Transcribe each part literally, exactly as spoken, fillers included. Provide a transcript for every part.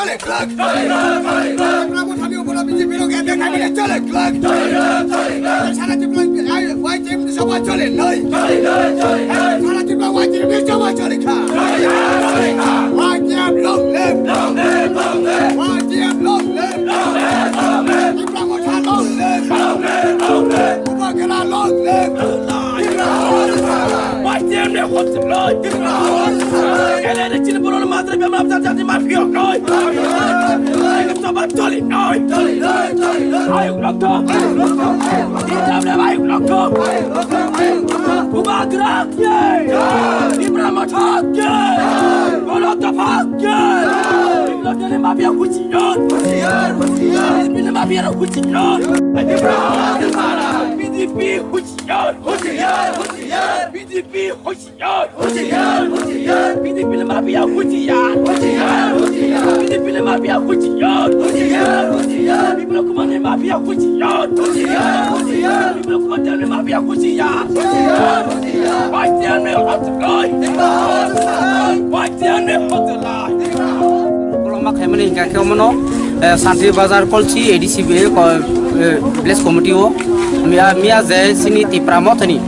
Chole klak. Tipra Mothani upor B J P rok attack naimani chole klak. Sara Tripura Y T F ni sabha chole nai. Sara Tripura Y T F ni sabha chole kha. Y T F long live. Y T F long live. Tipra Motha long live. Bubagra long live. Tipra Motha. Y T F ni hot long. Tipra Motha. Ele ele chini borok matre bemar jati mafia noi. Sobat choli noi. Ayuk rokto. Ayuk rokto. Bubagra. Tipra Motha. Golo Topha. Tipra Motha mafia husiar. Husiar, husiar. Tipra Motha mafia husiar. Tipra Motha. B J P husiar. Husiar, husiar. B J P husiar. Husiar, husiar. B J P ni mafia husiar. Husiar, husiar. B J P ni mafia husiar. Husiar, husiar. Biplab Kumar ni mafia husiar. Husiar, husiar. Biplab Kumar ni mafia husiar. Husiar, husiar. Y T F ni hot lai. Y T F ni hot lai. Koloma khaimani hingka khe omono, eh, Santi Bazar Kolchi A D C B ko, eh, village committee o miya, miya je sini Tipra Mothani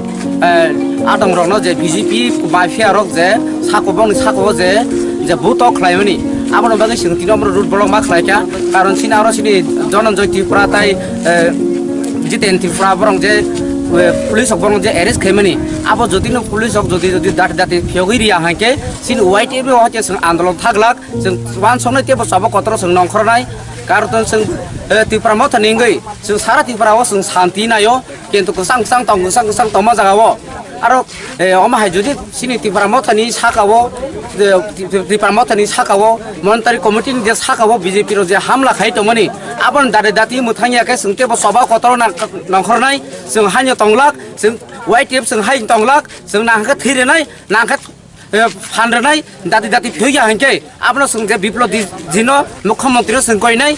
eh, adongrokno je B J P mafia rok je sako bongni sako je, je buto khlaimani, aboni bagwi chwng tini omoro road block ma khlaikha. Karon chini aro chini Dhananjay Tripura tai, eh, Jiten Tripura borok je, eh, police rok borok je arrest khaimani, abo jotino police rok jodi jodi dati dati phiyogwi riya hwnkhe chini Y T F o hwnkhe chwng andolon thaglak, chwng uansuknai teibo choba kotor chwng nongkhornai. Karon chwng, eh, Tipra Mothani wngwi chwng sara Tripura o chwng santi naio. Kintu kwchang kwchang tong, kwchang kwchang tongma jaga o. Aro, eh, omo hai jodi chini Tipra Mothani saka o, eh, Tipra Mothani saka o, Monitari Committee ni je saka o B J P rok je hamla khai tongmani, aboni dade dati mwthang ya khe chwng teibo choba kotor nang-, nongkhornai, chwng haino tonglak, chwng Y T F chwng hai tonglak, chwng nahangkhe thwirinai, nahangkhe eh, phan rwnai dati dati phiyokya hinkhe abono chwng je Biplab Di-, Dino Mukhyamantri no chwng koinai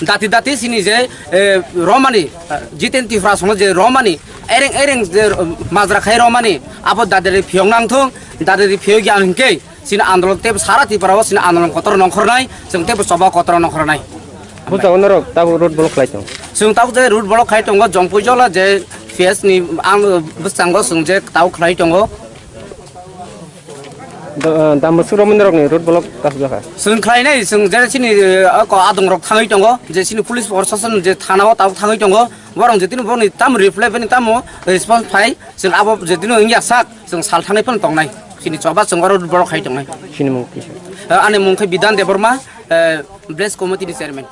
dati dati chini je, eh, romani, eh, Jiten Tripura songno je romani ereng ereng je, eh, majra khai romani abo dati dati phiyok nang thung, dati dati phiyokya hinkhe chini andolon tei sara Tripura o chini andolon kotor nongkhornai chwng teibo choba kotor nongkhornai. Bwskango norok tabuk road block khlai tongo. Chwng tabuk je road block khai tongo Jongpuijola je P S ni ang bwskango chwng je tabuk khlai tongo. Da-, da mwswk romwi norokni road block kasijak kha. Chwng khlainai, chwng je chini, eh, ko adongrok thangwi tongo, je chini police proshashan je thana o tabuk thangwi tongo, borok je tini borokni tamo reply bini tamo response phai, chwng abo je tini wngya sak, chwng sal thangwi phano tongnai, chini choba chwng oro road block khai tongnai. Chini mung kisa. Eh, ani mung khe Bidhan Debbarma, eh, village committee ni chairman.